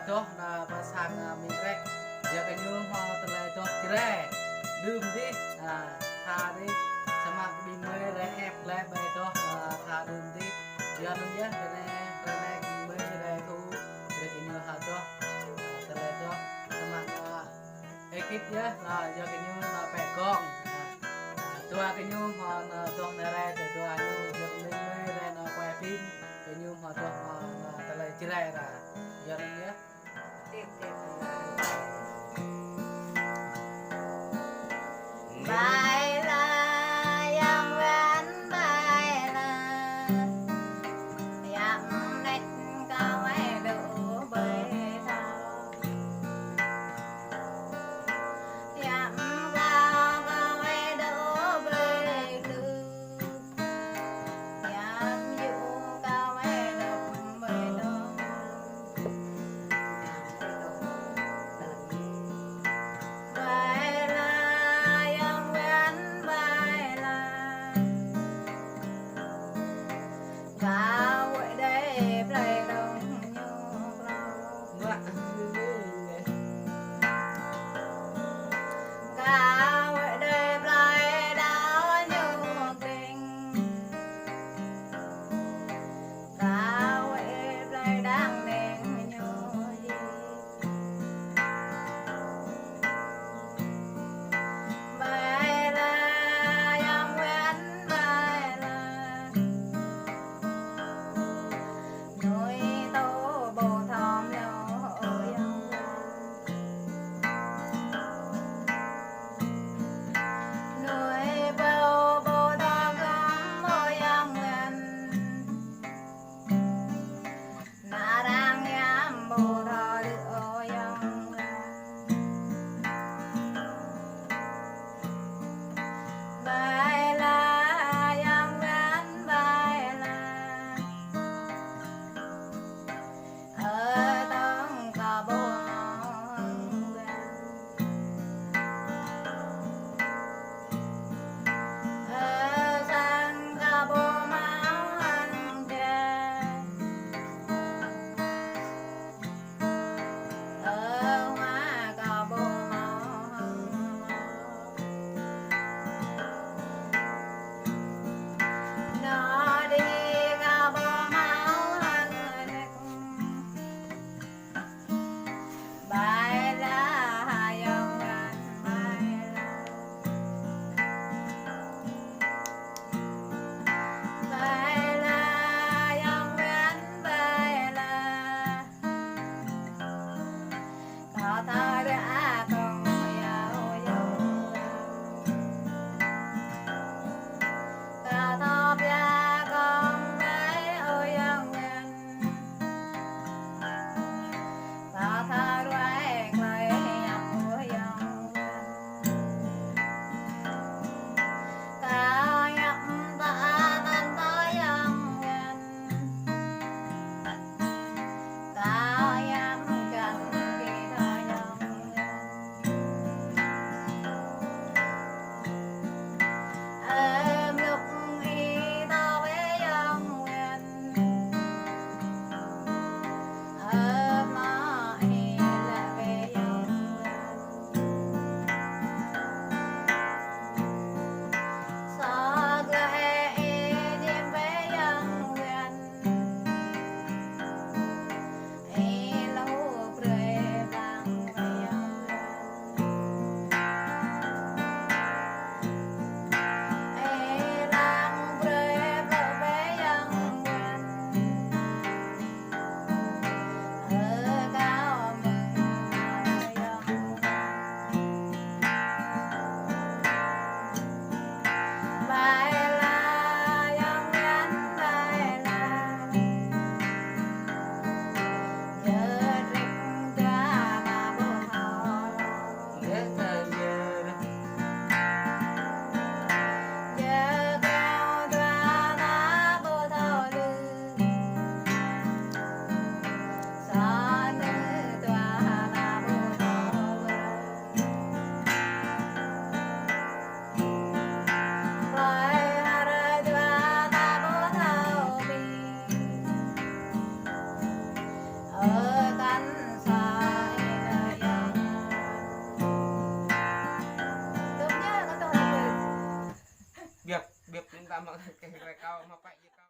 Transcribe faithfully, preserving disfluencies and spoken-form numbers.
Adoh nao pơ sang, a, Mi Rek. Yua kơ ñu hmâo tơlơi adoh Jrai. Đưm dih, a, tha dih. Samơ̆ ƀing gơmơi rai ĕp glaĭ ƀơi adoh, a, tha đưm dih. Yua anŭn yơh, ră anai, ră anai gơmơi rai thu, rai kơ ñu hmâo adoh, a, tơlơi adoh. Samơ̆, a, ĕp yơh, a, yua kơ ñu nao pĕ gong. A, a, dua kơ ñu hmâo nao adoh nao rai, dua ñu, yua kơ gơmơi rai nao quay phim, kơ ñu hmâo adoh, hmâo nao tơlơi Jrai ra. Yua anŭn yơh. Bai la yang wan bai la. Yam nĕt kơ wai dŏ bai thâo. Yam kơ kơ wai dŏ bai lu. Yam yŭ kơ wai dŏ bai dŏ. Biăp, biăp, anŭn ta mă kơ rai kâo mă pă yơh.